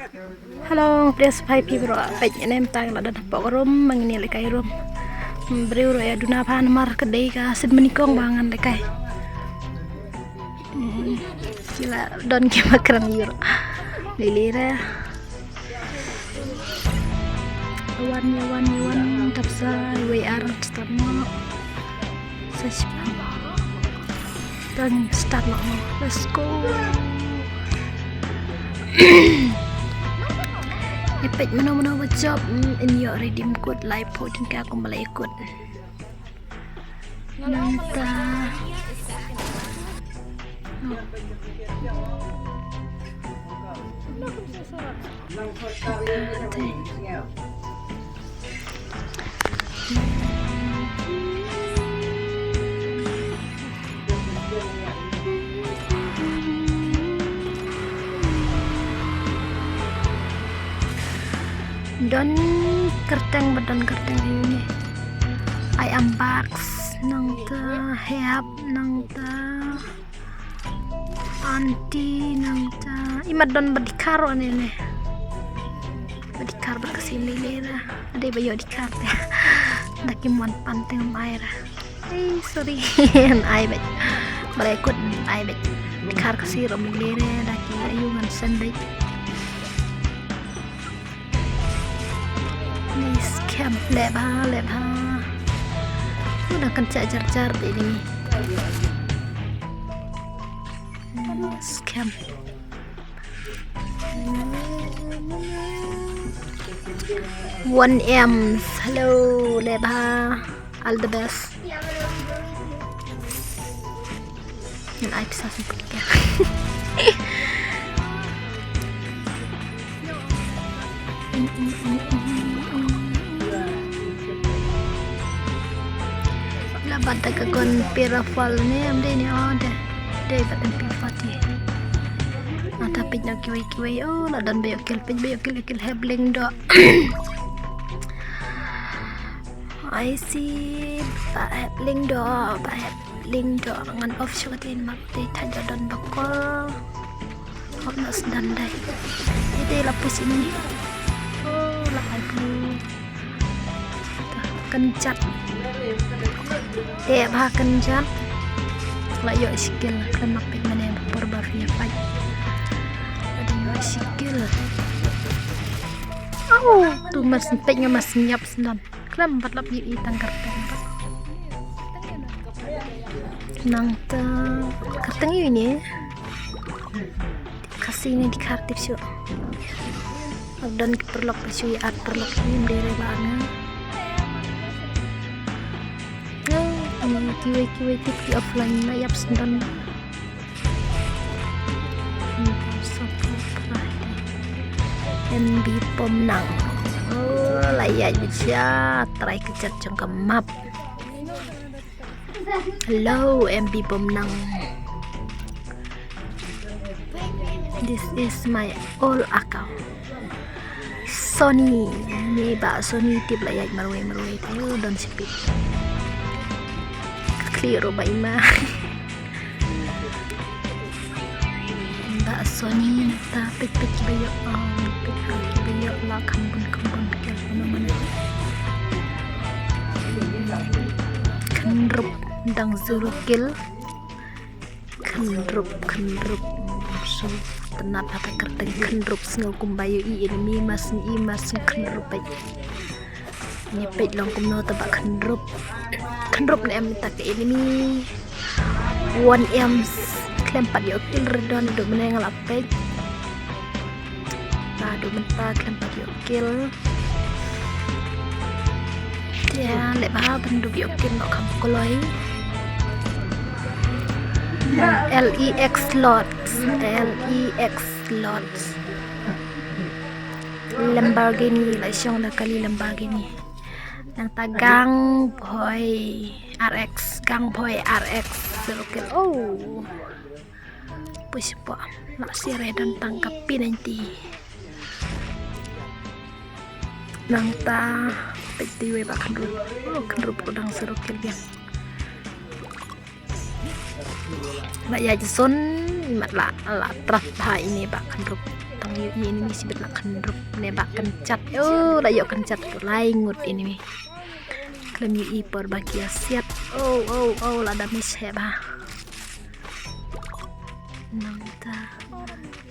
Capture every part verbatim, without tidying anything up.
Hello, pdiang sngewbha ïa phi baroh. Peit ne mynta la don hapoh ka room, ma ngi ïalehkai room. Hmm, briew ruh ïa duna bha namar ka dei ka sien banyngkong ba ngan lehkai. Hmm, ki la don ki ba kren ïa ruh. Lili re. Wan ïa wan ïa wan tap sa iwei ar start mo. Sa shipang. Done, start mo. Let's go. Epek mano mano ba jop, mm, in ïoh redeem code live fourteen ka kumba la ïakut. Nangta. Don kyrteng ba don kyrteng ïa uni. I am Bugs, nangta Hep, nangta Aunty, nangta i mat don ba dkhar wan ne. Ba dkhar ba ka sim lili ra. Dei ba ïoh dkhar te. Da ki mon pan te ngam ai ra. Ei, sorry. Ai bet. Ba la ïakut ai bet. Dkhar ka sim rom lili ra da ki ayu ngan send bet. Ni scam leh bha, leh bha. Udah kan cak jar-jar te ni. Scam. One M, hello, leh bha. All the best. Ngan ai pisa sempit ka. La bat da ka gon pira fal ne am dei ne o de. Dei bat em pi forty. Ata pit na kiwei kiwei o la don ba ïoh kill pit ba ïoh kill kill heb ling do. I see ba heb ling do ba heb ling do ngan off shot in mak te tha jadon ba ko. Hop na sdan dai. Ite la pus ini. Oh la ai bu. Kan jat. Te ba kan jat. La ïoh skill khlem mak pit mane ba por ba fia fight. Ada ïoh skill. Au tu mas pit nga mas nyap sdan. Khlem bat lap ïa i tang kyrteng. Nangta kyrteng ïa ini. Khasi ne dkhar tip shuh. Ar don ki paralok tip shuh ïa ar paralok ïa ym dei re ba ar nga. Kiwei kiwei tip ki offline na ïap sngewdon. N B Pomnang. Oh, la ïaid beit sha trai kjat jong ka map. Hello, N B Pomnang. This is my old account. Sony, ne ba Sony tip la ïaid marwei marwei te u don sipit. Ka khlieh ruh ba ima. Ba Sony nata pit pit kiba ïoh, pit pit kiba ïoh la kham bun kham bun kiba mano mano. Khyndrup dang zero kill. Khyndrup, khyndrup. Shu tnat ha ka kyrteng khyndrup sngew kumba ïohi enemy mas ngi mas ngi khyndrup peit. Ngi peit long kumno ta ba khyndrup. Khyndrup ne em ta ka enemy. One M khlem pat ïoh kill re don du mane nga la peit. Naduh mynta khlem pat ïoh kill. Te leh bha ban dup ïoh kill noh kham kloi. L E X Lords, L E X Lords. Lamborghini, la shong da kali Lamborghini. Nangta Gang Boy R X, Gang Boy R X. Zero kill. Oh. Pui sipok la sir ïa don tang ka P ninety. Nangta peit te wei ba khyndrup. Oh, khyndrup ruh dang zero kill biang. La ïa jison imat la la trap ha ine ba khyndrup tang Ïohi enemy shibit la khyndrup ne ba kynjat. Oh, la ïoh kynjat ruh lai ngut enemy. Khlem ïohi por ba ki ïa siat. Oh, oh, oh, la damage heh bha. Nangta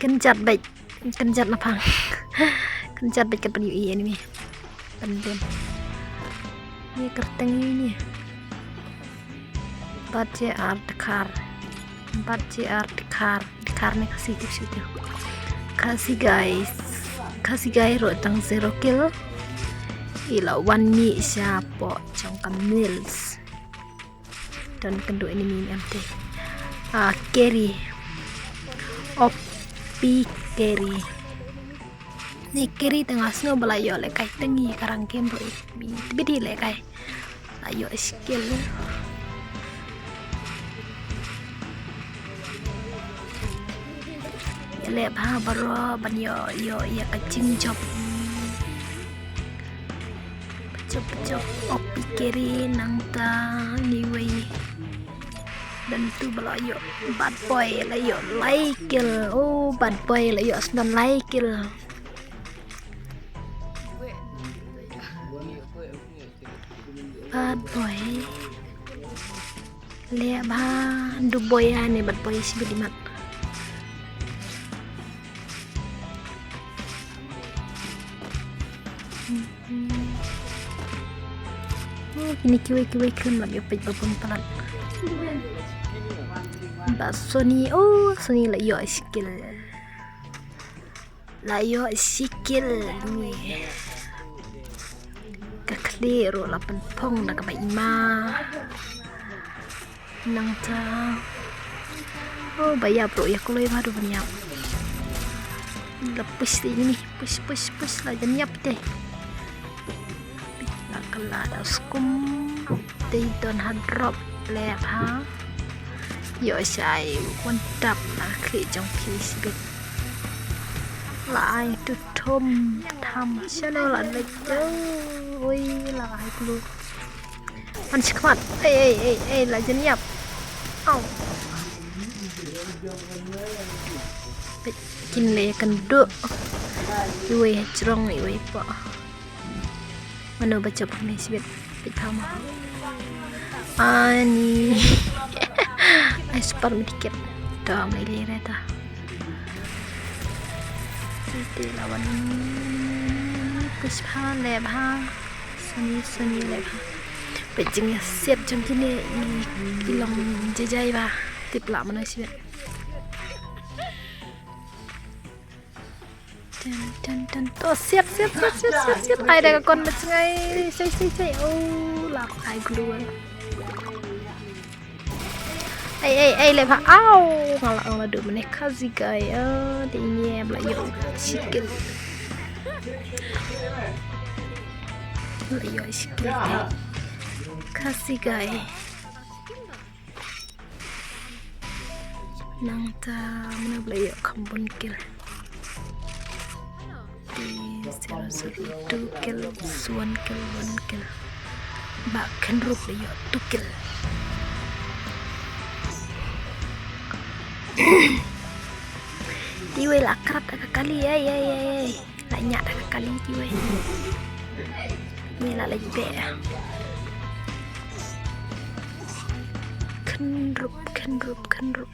kynjat beit. Kynjat na phang. Kynjat beit kat ban ïohi enemy. Pyndem. Ïa kyrteng ïa ine. Bat J R Dkhar. Bat J R Dkhar. Dkhar ne Khasi tip shu tip. Khasi guys. Khasi guys ruh tang zero kill. I la wan mih shapoh jong ka mills. Don kynduh enemy ne em te. Ah, carry. O P carry. Ne carry te nga sngew ba la ïoh lehkai, tang ïa ka rank game ruh i tbit hi lehkai. La ïoh skill. Ïaleh bha baroh ban ïoh, ïoh ïa ka jingjop. Pajop pajop, O P carry nangta, anyway. Don tu ba la ïoh, Bad Boy la ïoh lai kill. Oh, Bad Boy la ïoh sdang lai kill. Bad Boy. Leh bha, du boy ane Bad Boy shibit imat. Oh, kine kiwei kiwei khlem lap ïoh peit ba bun palat. Ba Sony, oh, Sony la ïoh skill. La ïoh skill ni. Ka khlieh ruh la pynphong da kaba ima. Nangta. Oh, ba ïap ruh ïa kloi ba du ban ïap. La push te ini, push, push, push la jan ïap te. La kylla da skum. Te don ha drop leh bha. Ïoh shai one tap na khlieh jong phi shibit. La ai tu thum tham shano la leh. Ui, la ai klu. Wan shi khmat. Ei, ei, ei, ei, la jan ïap. Au. Peit, kin leh kynduh. Iwei ha jrong, iwei hapoh. Mano ba jop hangne shibit. Peit pha mo. Ani. Ai super medikit. Dom lei lei re ta. Te la wan. Push bha, leh bha. Sani, sani leh bha. Peit jingïasiat jong kine i, i long jai jai bha. Tip lah mano shibit. Ten, ten, ten. To siat, siat, siat. Ai da ka kon ba jngai. Sei, sei, sei. Oh, la ai glue. Ei, ei, ei, leh bha. Au! Nga la ong la duh mynne Khasi guy. Ah, te ine ba la ïoh shi kill. La ïoh shi kill. Khasi guy. Nangta mano ba la ïoh kham bun kill. Te zero zero, two kills, one kill, one kill. Ba Khenrup la ïoh two kill. Te iwei la krap da ka kali, ei, ei, ei, ei. La ñiah da ka kali te iwei. Iwei la leit beh. Khenrup, Khenrup, Khenrup.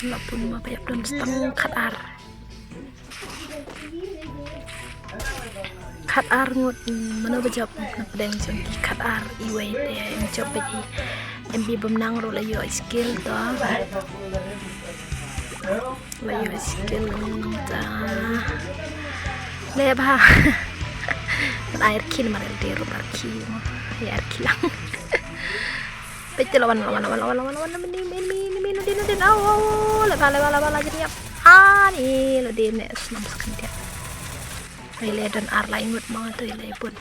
La pun ma ba ïap don stang khatar. Khatar ngut, mano ba jop na pdeng jong ki khatar, iwei te em jop bad i. Em bi bym nang ruh la ïoh skill to. La ïoh skill ta. Leh bha. Ai rkhi namar ïa lade ruh ba rkhi mo. Ïa rkhi lang. Peit te la wan, la wan, la wan, la wan, la wan, la wan, mini, mini, mini, mini, nadien, nadien, au, au, au, leh bha, leh bha, leh bha, la jan ïap. Ani, lade ne snam sa khyndiat. Te leh don ar lai ngut mo, te leh bun.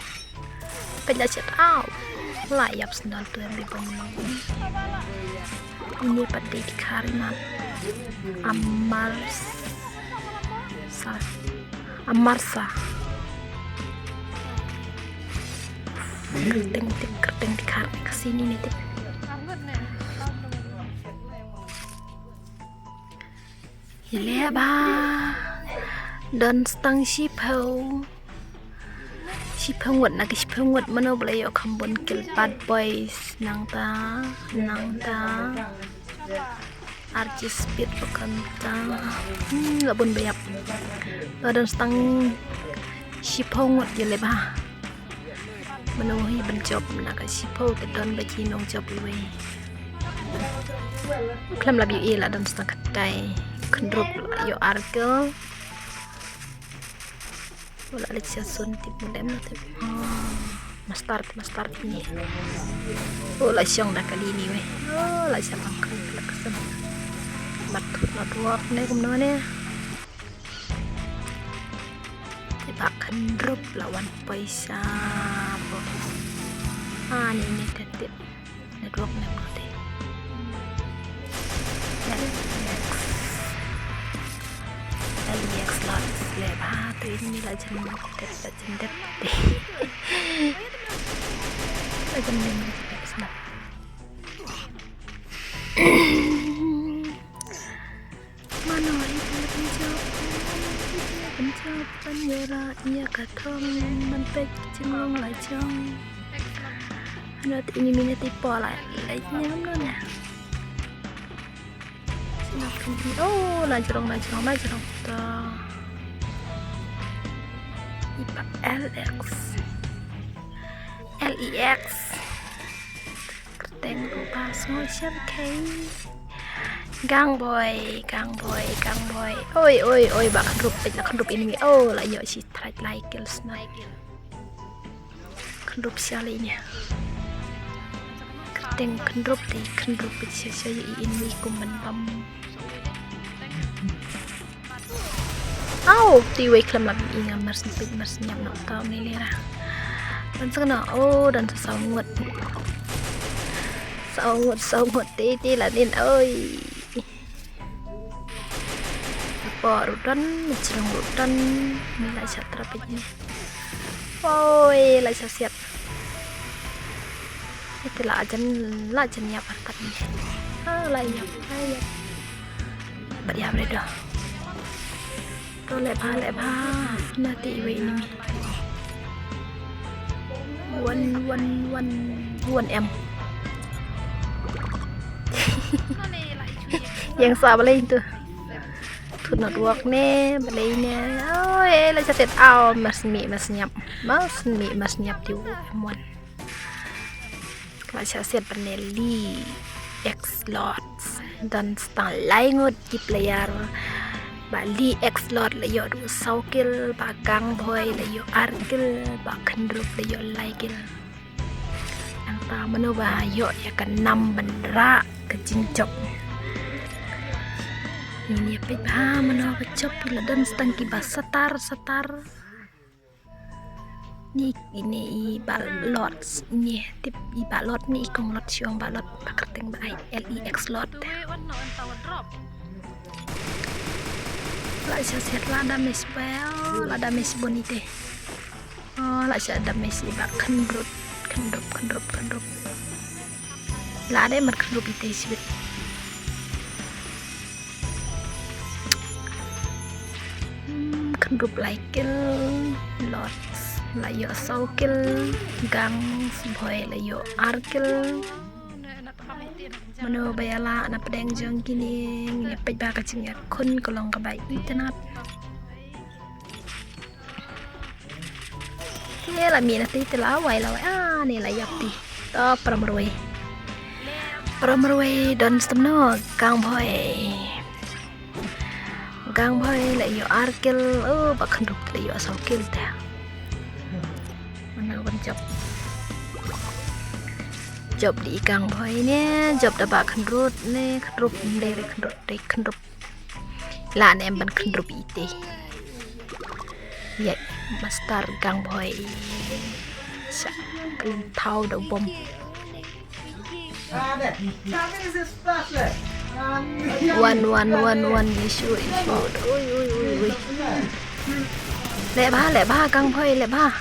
Peit la shet, au. La ïap sendal tu em bi bom mo. Ine pat dei Dkhar imat. Amar sa. Amar sa. Kyrteng tip, kyrteng tip khar ka sini ni tip. Ïa leh bha. Don stang shiphew. Shiphew ngut na ka shiphew ngut mano ba la ïoh kham bun kill bad boys nangta, nangta. Archie Speed ba khamtam. Hmm, la bun ba ïap. La don stang shiphew ngut ïa leh bha. Mano hi ban jop na ka shiphew te don ba ki nong jop iwei. Khlem lap ïohi la don stang khatkai. Khyndrup la ïoh ar kill. Oh, la leit sha sun tip mudem na tip. Oh, master, master ni. Oh, la shong da kali ni wei. Oh, la sha pang kali la ka sun. Mat thut na duak ne kumno ne. Te ba khyndrup la wan poi sha bo. Ah, ni ni te tip. Network ne mati. L E X. L E X lot leh bha tu ini la jan dep la jan dep. La jan dep. Mano hi te ban jop, hi te ban jop, ban ïa ra ïa ka thong, ban peit jinglong la jong. Hano te ini mine te po la, la nyam no na. Sina kini, oh, la jrong, la jrong, la jrong. Ta. Ipa L X. L E X. Kyrteng rupa sngewsih kei. Gang boy, gang boy, gang boy. Oi, oi, oi, ba khyndrup, peit la khyndrup ini. Oh, la ïoh shi thrai lai kill sna. Khyndrup sha le ini. Kyrteng khyndrup te khyndrup peit sha sha ïa ini kum ban bam. Au, ti wei khlem lap i nga mar sempit mar senyap nok tau ni lera. Dan sengena, oh, dan sa saw ngut. Saw ngut, saw ngut, ti, ti la nin, oi. Apo rudan, mechrong rudan, ni la sha trapik ni. Oi, la sha siat. Ite la jan, la jan ïap artat ni. Ah, la ïap, la ïap. Bad ïap re do. To leh bha, leh bha. Na ti iwei ni. One, one, one, one M. Yang sa balei tu. Thut network ne, balei ne. Oh, eh, la chatet. Au, mas mi, mas nyap. Mas mi, mas nyap ti u M one. Ka la shah siat ban ne Lee X Lords. Don stang lai ngut ki player. Ba Lee X Lord la ïoh du saw kill, ba Gang Boy la ïoh ar kill, ba Khyndrup la ïoh lai kill. Nangta mano ba ïoh ïa ka nam ban rah ka jingjop. Ngin ïa peit ba mano ba jop, la don stang ki ba satar satar. Ni, ni i ba Lord, ni tip i ba Lord ni i kong Lord, shong ba Lord, ba kyrteng ba ai L E X Lord. La sha siat la damage bha, la damage bun ite. Oh, la sha damage i ba Khyndrup, Khyndrup, Khyndrup, Khyndrup. La dei mar Khyndrup ite sibit. Hmm, Khyndrup lai kill, Lords la ïoh saw kill, Gang Boy la ïoh ar kill. Mano ba ïa la na pdeng jong kine, ngi peit ba ka jingïakhun ka long kaba itynnad. Te la mih na ti te la wai la wai. Ah, ni la ïap ti. To para marwei. Para marwei don stem no Gang Boy. Gang Boy la ïoh ar kill. Oh, ba Khyndrup la ïoh saw kill te. Mano ban jop. Jop di Gang Boy ne, jop da ba Khyndrup ne, Khyndrup ne, Khyndrup, Khyndrup. La ne em ban Khyndrup ite. Ye, Master Gang Boy. Sa klim thau da bom. One, one, one, one, issue, issue. Ui, ui, ui, ui. Leh bha, leh bha, Gang Boy, leh bha.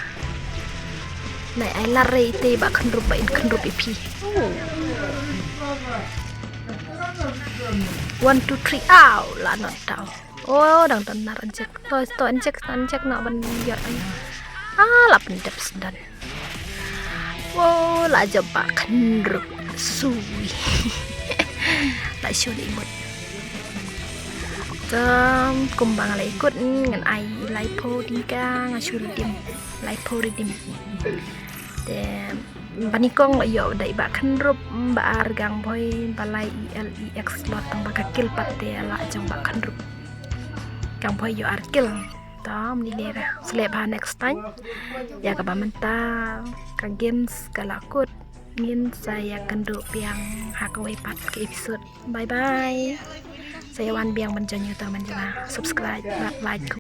Nai ai lar re ite ba khynrup ba in khynrup ïa phi. One, two, three, aw, la not daw. Oh, dang don nar injek. To, to injek, injek na ban ïoh ai. Ah, la pyndep sdang. Oh, la jop ba khynrup sui. La shu li mut. Tam kum ba nga la ikut ngan ai laiphew tyngka nga shu redeem. Laiphew redeem. Te ba nyngkong la ïoh dei ba khynrup, ba ar gang bhoi, ba lai E L E X lot tang ba ka kill pat te la jong ba khynrup. Gang bhoi ïoh ar kill. Tam ni lera. Slep ha next time. Ïa kaba mynta ka games ka la kut. Ngin sa ïakynduh biang ha kawei pat ka episode. Bye bye. Sa ïa wan biang ban join ïa uta mynta. Subscribe, like,